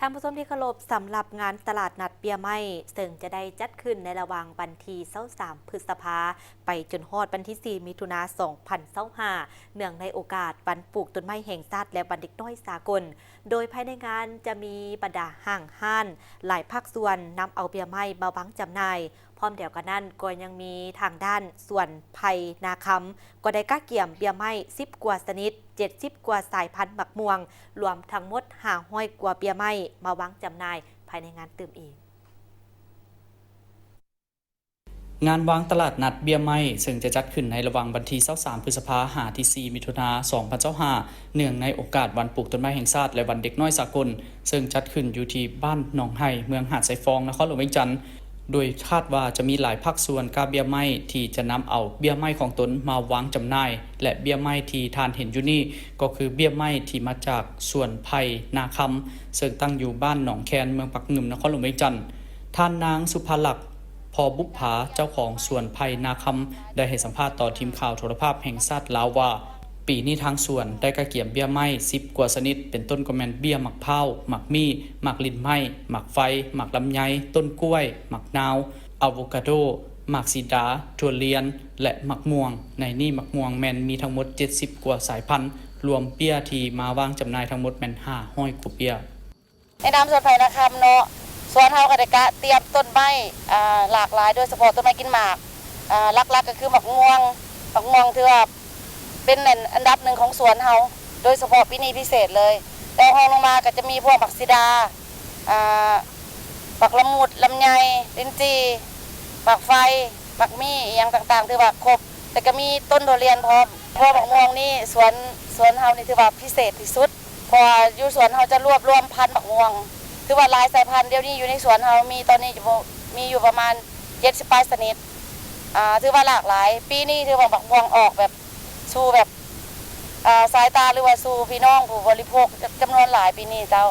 ທ່ານຜູ້ຊົມທີ່ເຄົາລົບ, ສຳລັບງານຕະຫຼາດນັດເບ້ຍໄມ້ ເຊິ່ງຈະໄດ້ຈັດຂຶ້ນໃນລະຫວ່າງວັນທີຊາວສາມ ພຶດສະພາ ໄປຈົນຮອດວັນທີສີ່ ມິຖຸນາ ສອງພັນຊາວຫ້າ ເນື່ອງໃນໂອກາດວັນປູກຕົ້ນໄມ້ແຫ່ງຊາດ ແລະ ວັນເດັກນ້ອຍສາກົນ, ໂດຍພາຍໃນງານຈະມີບັນດາຫ້າງຮ້ານ ຫຼາຍພາກສ່ວນນຳເອົາເບ້ຍໄມ້ມາວາງຈຳໜ່າຍ. ພ້ອມດຽວກັນນັ້ນ ກໍຍັງມີທາງດ້ານສວນໄຜ່ນາຄຳ ກໍໄດ້ກະກຽມເບ້ຍໄມ້ສິບກວ່າຊະນິດ, ເຈັດສິບກວ່າສາຍພັນໝາກມ່ວງ, ລວມທັງໝົດຫ້າຮ້ອຍກວ່າເບ້ຍໄມ້ ມາວາງຈຳໜ່າຍພາຍໃນງານຕື່ມອີກ. ງານວາງຕະຫຼາດນັດເບ້ຍໄມ້ ເຊິ່ງຈະຈັດຂຶ້ນໃນລະຫວ່າງວັນທີຊາວສາມ ພຶດສະພາ ຫາທີສີ່ ມິຖຸນາ ສອງພັນຊາວຫ້າ ເນື່ອງໃນໂອກາດວັນປູກຕົ້ນໄມ້ແຫ່ງຊາດ ແລະ ວັນເດັກນ້ອຍສາກົນ, ເຊິ່ງຈັດຂຶ້ນຢູ່ທີ່ບ້ານໜອງໄຮ່ ເມືອງຫາດຊາຍຟອງ ນະຄອນຫຼວງວຽງຈັນ. ໂດຍຄາດວ່າຈະມີຫຼາຍພາກສ່ວນກະເບ້ຍໄມ້ທີ່ຈະນຳເອົາເບ້ຍໄມ້ຂອງຕົນມາວາງຈຳໜ່າຍ ແລະ ເບ້ຍໄມ້ທີ່ທ່ານເຫັນຢູ່ນີ້ ກໍຄືເບ້ຍໄມ້ທີ່ມາຈາກສວນໄຜ່ນາຄຳ ເຊິ່ງຕັ້ງຢູ່ບ້ານໜອງແຄນ ເມືອງປາກງື່ມ ນະຄອນຫຼວງວຽງຈັນ. ທ່ານນາງ ສຸພາລັກ ພໍບຸບຜາ ເຈົ້າຂອງສວນໄຜ່ນາຄຳ ໄດ້ໃຫ້ສຳພາດຕໍ່ທີມຂ່າວໂທລະພາບແຫ່ງຊາດລາວວ່າ ປີນີ້ທາງສວນໄດ້ກະກຽມເບ້ຍໄມ້ສິບກວ່າຊະນິດ, ເປັນຕົ້ນກໍແມ່ນເບ້ຍໝາກພ້າວ, ໝາກມີ້, ໝາກລິ້ນໄມ້, ໝາກໄຟ, ໝາກລຳໄຍ, ຕົ້ນກ້ວຍ, ໝາກນາວ, ອາໂວກາໂດ, ໝາກສີດາ, ຖົ່ວລຽນ ແລະ ໝາກມ່ວງ. ໃນນີ້ໝາກມ່ວງແມ່ນມີທັງໝົດເຈັດສິບກວ່າສາຍພັນ, ລວມເບ້ຍທີ່ມາວາງຈຳໜ່າຍທັງໝົດແມ່ນຫ້າຮ້ອຍກວ່າເບ້ຍ. ໃນນາມສວນໄຜ່ນາຄຳເນາະ, ສວນເຮົາກໍໄດ້ກະຕຽມຕົ້ນໄມ້ ອ່າ ຫຼາກຫຼາຍ, ໂດຍສະເພາະຕົ້ນໄມ້ກິນໝາກ ອ່າ ຫຼັກໆກໍຄືໝາກມ່ວງ. ໝາກມ່ວງຖືວ່າເປັນອັນ ອັນດັບໜຶ່ງຂອງສວນເຮົາ, ໂດຍສະເພາະປີນີ້ພິເສດເລີຍ. ແລ້ວຮອງລົງມາກໍຈະມີພວກໝາກສີດາ ອ່າ ໝາກລະມຸດ, ລຳໄຍ, ລິ້ນຈີ່, ໝາກໄຟ, ໝາກມີ້ ອີ່ຫຍັງຕ່າງໆ ຖືວ່າຄົບ, ແລ້ວກໍມີຕົ້ນຖົ່ວລຽນພ້ອມ. ເພາະໝາກມ່ວງນີ້ ສວນ ສວນເຮົານີ້ຖືວ່າພິເສດທີ່ສຸດ. ເພາະວ່າຢູ່ສວນເຮົາຈະລວບລວມພັນໝາກມ່ວງ ຖືວ່າຫຼາຍສາຍພັນ. ດຽວນີ້ຢູ່ໃນສວນເຮົາມີ ຕອນນີ້ຈະມີຢູ່ປະມານເຈັດສິບປາຍຊະນິດ ອ່າ ຖືວ່າຫຼາກຫຼາຍ. ປີນີ້ຖືວ່າໝາກມ່ວງອອກແບບ ສູ່ແບບ ອ່າ ສາຍຕາ ຫຼືວ່າສູ່ພີ່ນ້ອງຜູ້ບໍລິໂພກຈຳນວນຫຼາຍປີນີ້ເຈົ້າ.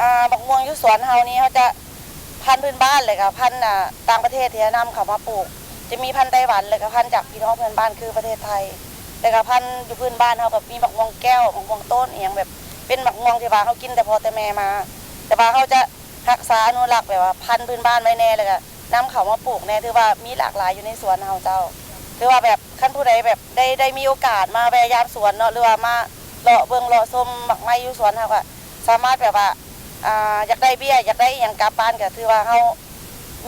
ອ່າ ໝາກມ່ວງຢູ່ສວນເຮົານີ້ ເຮົາຈະ ພັນພື້ນບ້ານ ແລະກະພັນ ອ່າ ຕ່າງປະເທດທີ່ນຳເຂົ້າມາປູກ, ຈະມີພັນໄຕ້ຫວັນ ແລະກະພັນຈາກພີ່ນ້ອງເພື່ອນບ້ານຄືປະເທດໄທ, ແລະກະພັນຢູ່ພື້ນບ້ານເຮົາກໍມີໝາກມ່ວງແກ້ວ, ໝາກມ່ວງຕົ້ນ ອີ່ຫຍັງແບບ ເປັນໝາກມ່ວງທີ່ວ່າເຮົາກິນແຕ່ພໍ່ແຕ່ແມ່ມາ, ແຕ່ວ່າເຮົາຈະຮັກສາອະນຸລັກແບບວ່າພັນພື້ນບ້ານໄວ້ແດ່ ແລະກະນຳເຂົ້າມາປູກແດ່. ຖືວ່າມີຫຼາກຫຼາຍຢູ່ໃນສວນເຮົາເຈົ້າ. ຖືວ່າແບບ ຄັນຜູ້ໃດແບບໄດ້ ໄດ້ມີໂອກາດມາແວ່ຢາມສວນເນາະ ຫຼືວ່າມາເລາະເບິ່ງເລາະຊົມໝາກໄມ້ຢູ່ສວນເຮົາ ກໍສາມາດແບບວ່າ ອ່າ ຢາກໄດ້ເບ້ຍ ຢາກໄດ້ອີ່ຫຍັງກັບບ້ານ ກໍຖືວ່າເຮົາ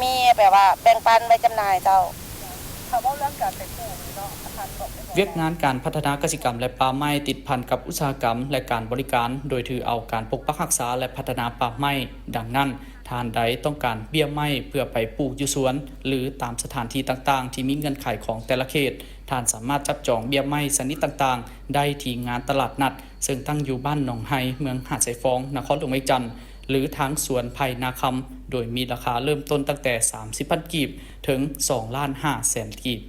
ມີແບບວ່າແບ່ງປັນໄວ້ຈຳໜ່າຍເຈົ້າ. ຖ້າເວົ້າເລື່ອງການໄປປູກນີ້ເນາະ ອາຈານບອກໄດ້ບໍ່? ວຽກງານການພັດທະນາກະສິກຳ ແລະ ປ່າໄມ້ ຕິດພັນກັບອຸດສາຫະກຳ ແລະ ການບໍລິການ ໂດຍຖືເອົາການປົກປັກຮັກສາ ແລະ ພັດທະນາປ່າໄມ້. ດັ່ງນັ້ນ ທ່ານໃດຕ້ອງການເບ້ຍໄມ້ເພື່ອໄປປູກຢູ່ສວນ ຫຼື ຕາມສະຖານທີ່ຕ່າງໆທີ່ມີເງື່ອນໄຂຂອງແຕ່ລະເຂດ, ທ່ານສາມາດຈັບຈອງເບ້ຍໄມ້ຊະນິດຕ່າງໆໄດ້ທີ່ງານຕະຫຼາດນັດ ເຊິ່ງຕັ້ງຢູ່ບ້ານໜອງໄຮ ເມືອງຫາດຊາຍຟອງ ນະຄອນຫຼວງວຽງຈັນ ຫຼື ທາງສວນໄຜ່ນາຄຳ ໂດຍມີລາຄາເລີ່ມຕົ້ນຕັ້ງແຕ່ສາມສິບພັນກີບ ເຖິງສອງລ້ານຫ້າແສນກີບ.